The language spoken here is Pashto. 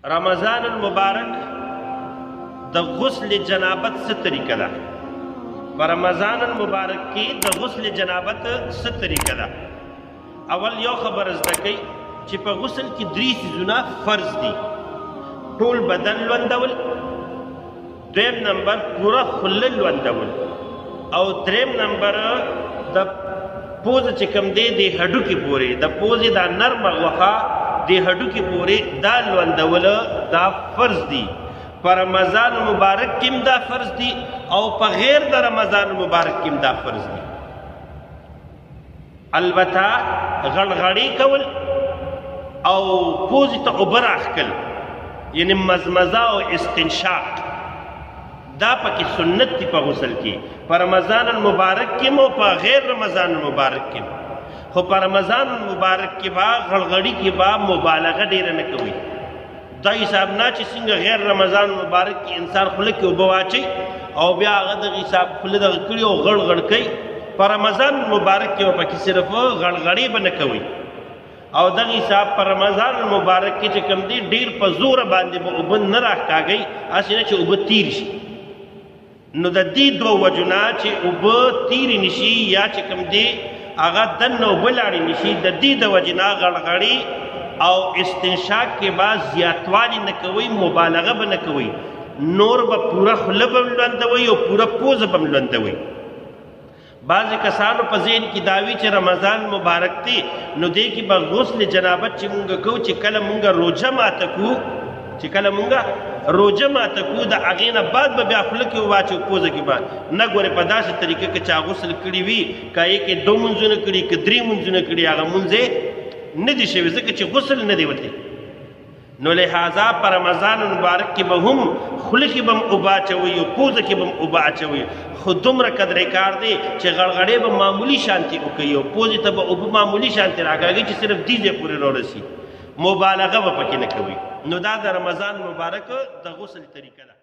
رمضان المبارک د غسل جنابت څه طریقه ده؟ په رمضان المبارک کې د غسل جنابت څه طریقه ده؟ اول یو خبر زده کړئ چې په غسل کې درې څیزونه فرض دي: ټول بدن لوندول، دویم نمبر پوره خوله لوندول، او دریم نمبر د پوزه چې کوم دی د هډوکي پورې، د پوزې دا نرمه غوښه د هډوکي پورې دا لوندول، دا فرض دي. په رمضان مبارک کې دا فرض دي او په غیر د رمضان مبارک کې دا فرض دي. البته غړغړی کول او پوزې ته اوبه راښکل، یعنی مزمزه او استنشاق، دا پکې سنت دي په غسل کې، په رمضان المبارک کې مو په غیر رمضان المبارک کې. خو په رمضان المبارک کې با غړغړی کې با مبالغه ډیره نه کوي. دا حساب نه چې څنګه غیر رمضان مبارک کې انسان خوله کې اوبه واچي او بیا هغه دغه حساب خوله دغه کړي او غړ غړ کوي، په رمضان مبارک کې پکې صرف غړغړې به نه کوي. او دغه حساب په رمضان مبارک کې چې کوم دی ډیر په زور باندې به اوبه نه راکاږي، هسې نه چې اوبه تیر شي. نو د دې دوه وجونه چې اوبه تیرې نشي یا چې کوم دی هغه دننه اوبه لاړې نشي، د دې د وجې نه غړغړې او استنشاق کې به زیاتوالی نه کوي، مبالغه به نه کوي، نور به پوره خوله به هم لوندوي او پوره پوزه به هم لوندوي. بعضې کسانو په ذهن کې داوي چې رمضان مبارک دی نو دې کې به غسل جنابت چې مونږ کوو، چې کله مونږ روژه ماته کوو، چې کله مونږ روژه ماته کوو د هغې نه بعد به بیا خوله کې واچو پوزه کې به نه ګورې. په داسې طریقه کې چا غسل کړي وي، که یې کې دوه مونځونه کړي که درې مونځونه کړي، هغه مونځ یې نه دي شوي، ځکه چې غسل نه دی وتی. نو لہذا پر رمضان مبارک کې به هم خوله کې به هم اوبه اچوي او پوزه کې به هم اوبه اچوي، خو دومره قدرې کار دی چې غړغړې به معمولي شانتې وکوي او پوزې ته به اوبه معمولي شانتې راکاږي چې صرف دې ځای پورې راورسي، مبالغه به پکې نه کوي. نو دا د رمضان مبارک د غسل طریقه ده.